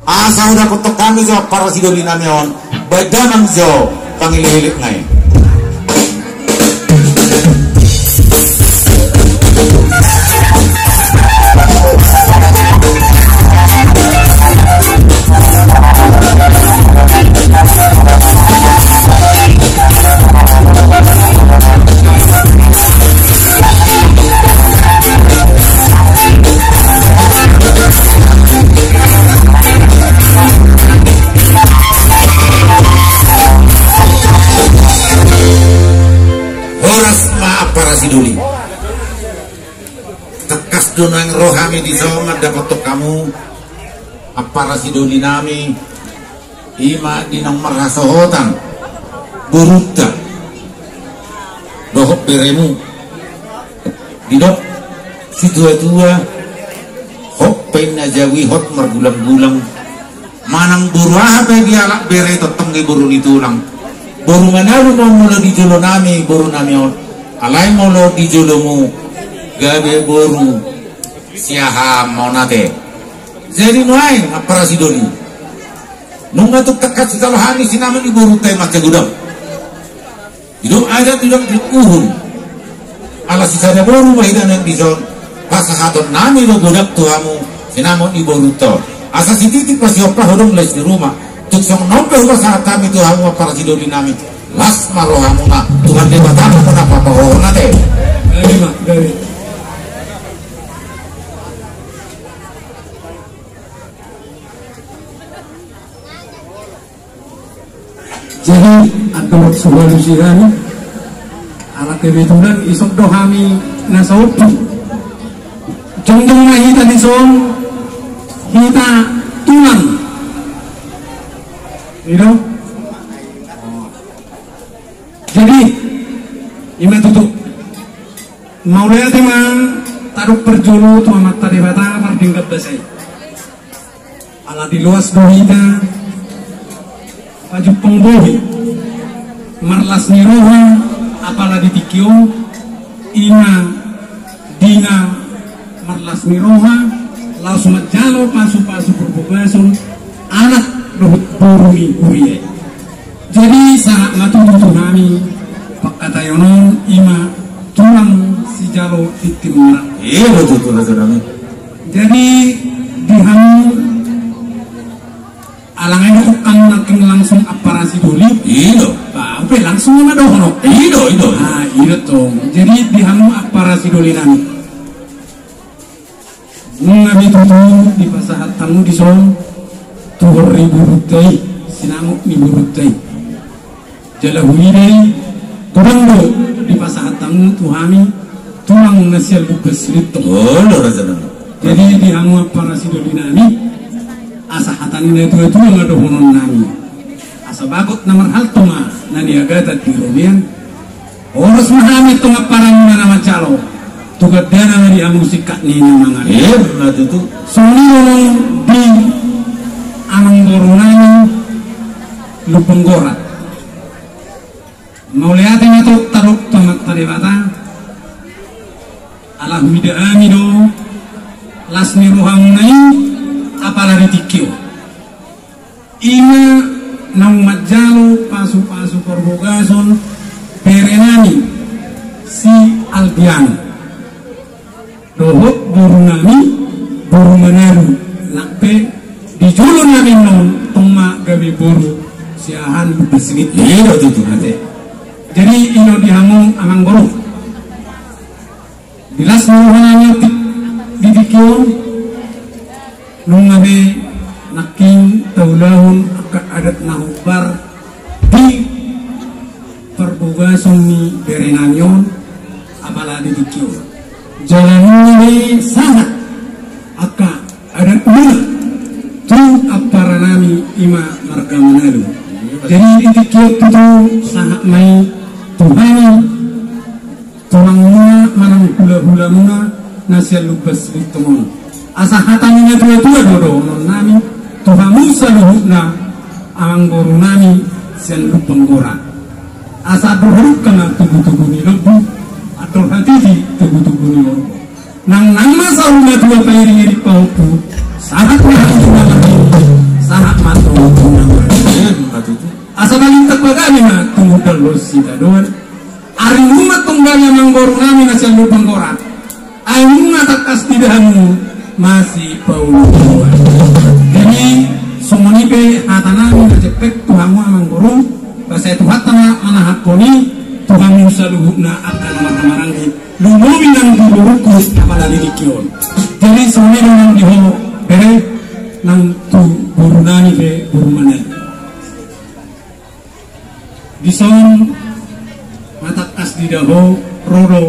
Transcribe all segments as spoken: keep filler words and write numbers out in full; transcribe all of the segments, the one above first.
Asa hudapothon hami jo ampara sidoli nami on, baen damang jo pangelek-elek na i. Horas ma ampara sidoli. Tangkas do naeng ro hami dison mandapothon hamu ampara sidoli nami, i ma di naung marhasohotan borunta dohot beremu. Didok situa-tua, hot pe na jabu i hot margulang-gulang. Manang boru aha pe dialap bere, tongtong i boru ni tulang. Boru Manalu ma molo di jolo nami boru nami on, alai molo di jolomu gabe boru Siahaan ma on ate. Jadi nuaeng ampara sidoli, nunga tung tangkas hujalo hami sinamot ni borunta i mansai godang. Didok adat, didok uhum. Ala sisada boru ma hita naeng dison, pasahaton nami do godang tu hamu sinamot ni borunta on. Asa sititi pasihompa, hodong lais ni ruma. Tung songon on pe hupasahat hami tu hamu ampara sidoli nami. Las ma rohamuna, Tuhan Debata ma na pamohon ate. Gabe ma, gabe. Jadi andorang so hualusi hami, ala kebetulan dison do hami na saompu. Jongjong ma hita dison, hita tulang. I do. Jadi i ma tutu. Mauliate ma tadok parjolo tu Amanta Debata pardenggan basa i. Ala diloas do hita pajumpang bohi, marlas ni roha, apala di tingki on, i ma dina marlas ni roha, laos manjalo pasu-pasu parbogason anak dohot boru ni huria i. Jadi sahat ma tutu tu hami pangkataion on, i ma tulang sijalo tintin mura. I do tutu, raja nami. Jadi di hamu, ala nunga didok hamu nangkin langsung ampara sidoli. I do. Ba, upe langsung ma dohonon. I do, i do. Ah, i do tong. Jadi di hamu ampara sidoli nami, nunga be tutu dipasahat hamu dison tuhor ni borunta i, sinamot ni borunta i. Jala huida i godang do dipasahat hamu tu hami tulang na sian Lumban Silitong. Olo, raja nami. Jadi di hamu ampara sidoli nami, asa hata ni natua-tua ma dohonon nami. Asa bagot na marhalto ma na niagatan di robean. Horas ma hami antong amparan na manjalo, tu gandana ma di hamu singkat ni na mangabe. Ima tutu. Songon i do nang di amangboru nami Lumban Gora. Mauliate ma antong tadok tu Amanta Debata, ala huida hami do las ni rohamuna i, apala di tingki on. I ma naung manjalo pasu-pasu parbogason bere nami si Aldiano dohot boru nami boru Manalu, nang pe di jolo nami on tong ma gabe boru Siahaan Lumban Silitong. I do tutu ate. Jadi i do di hamu amangboru. Di las ni roha nami on di tingki on, nunga be nangkin taulahon angka adat na hombar di parbogason ni bere nami on, apala di tingki on. Jala nunga be sahat angka adat muna tu ampara nami i ma marga Manalu. Jadi di tingki on tutu sahat ma i tu hami tulang muna manang hula-hula muna na sian Lumban Silitong on. Asa hata ni natua-tua do dohonon nami tu hamu saluhutna amangboru nami sian Lumban Gora. Asa andor hadungka ma tugu-tugu ni lombu, andor hatiti tugu-tugu ni horbo. Nang nang ma saur matua pairing-iring pahompu, sahat ma hami tu na marhaha. Sabalinta pagabe ma tumundalhon sitadoan. Ari nunga tong gabe amangboru nami na sian Lumban Gorat. Ai nunga tangkas diida hamu masipaulu-uluan. Jadi songon i pe hata nami na jempek tu hamu amangboru. Ba sai Tuhanta ma manahaphon i tu hamu saluhutna angka na marhahamaranggi. Lumobi nang di borungku apala di tingki on. Jadi songon i do nang di ho bere, nang tu boru nami pe boru Manai. Dison ma tangkas diida ho ro do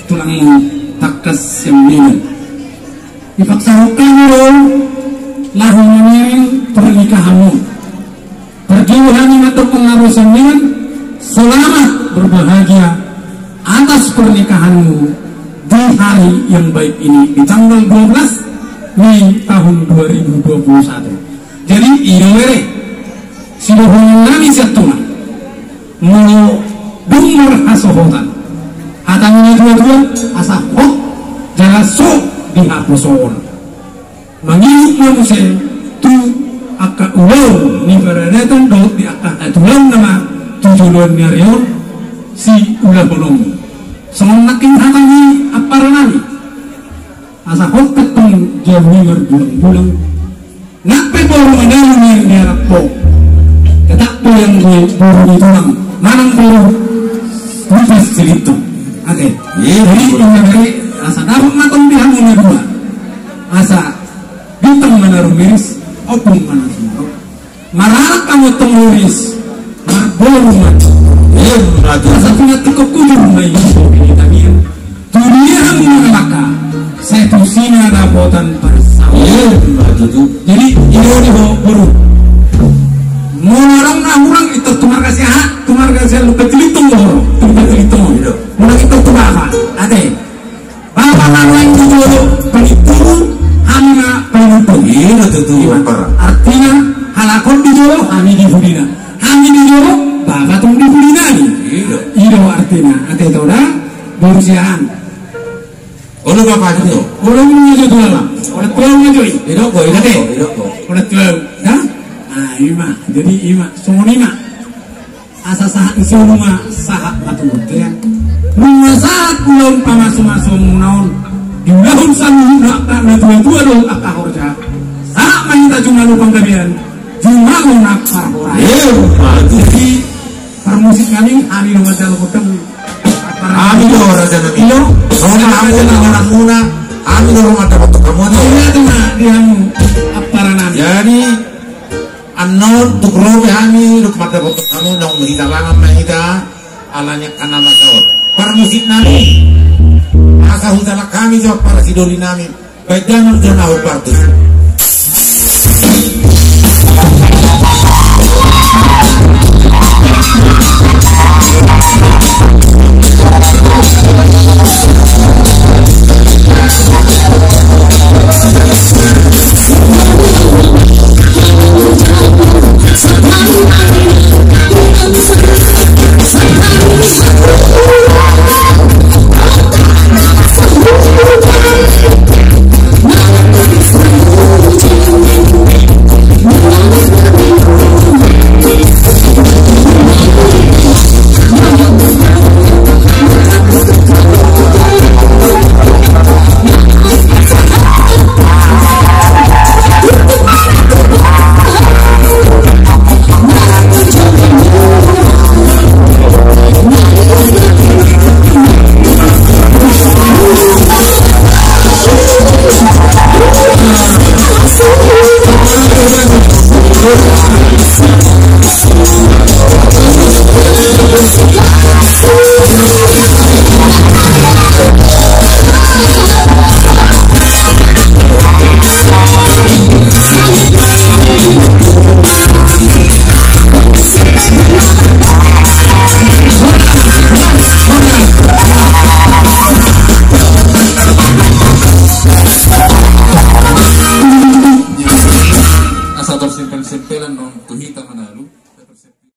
tulangmu tangkas sian Medan. Dipaksa hamu do laho mangiring pernikahanmu. Parjolo hami mandok pengharusan dengan selamat berbahagia atas pernikahanmu di hari yang baik ini, di tanggal dua belas Mei tahun dua ribu dua puluh satu. Jadi i do bere sidohonon nami sian tulang, molo dung marhasohotan, hata ni na tuatua, asa hot jala so dihaposohon. Mangihut ma muse tu angka ulaon ni paradaton dohot di angka hatuaon nama tu joloan ni ari on siulahononmu. Songon nangkin hata ni ampara nami, asa hot pe tong jabu i marbulang-bulang. Nang pe boru madabu nian dialap ho, tetap do yang di boru ni tulang manang boru Lubis Silintong. Ate. Jadi asa dapot ma tong di hamu na dua. Asa bintang ma na rumiris, ombun ma na sumorop. Maranak hamu tong rumiris, marboru ma. Asa pinantikhon hujur ma i di tamian. Tu dia hamu mangalangka, sai tusi ma dapotan parsaulian. Jadi i do di ho boru. Molo adong na hurang, intor tu marga siaha, tu marga siaha, Lumban Silintong do ho, tu Lumban Silintong. Molo intor tu bapa, ate. Bapa ma nuaeng di jolo palintumu, hami ma palintumu. Artina halak on di jolo, hami di pudina. Hami di jolo, bapa tung di pudina ni. I do artina, ate, to da, boru siahaan. Olo bapa tu. Olo ni jo tulang. Olo tulang ni jo i. Idok go, idok go, idok go. Olo tulang. Da? Ah, ima. Jadi ima, songon ima. Asa sahat ni solu ma sahat ma tu bontean. Nunga sahat ulaon pamasu-masuonmuna on, diulahon saluhutna angka na tua-tua dohot angka horja. Sahat ma hita jumalo panggabean, jumalo na parhorasan. Jadi parmusik nami, hami do manjalo godang. Hami do raja nami. Iyo. Songon hami do raja nami. Hami do mandapothon hamu. Iya tu ma di hamu ampara nami. Jadi annon tung ro pe hami, dung mandapothon hamu, naung hita mangan ma hita, alani angka na masa on. Parmusik nami, asa hujalo hami jo ampara sidoli nami. Baik, jangan jauh-jauh partus.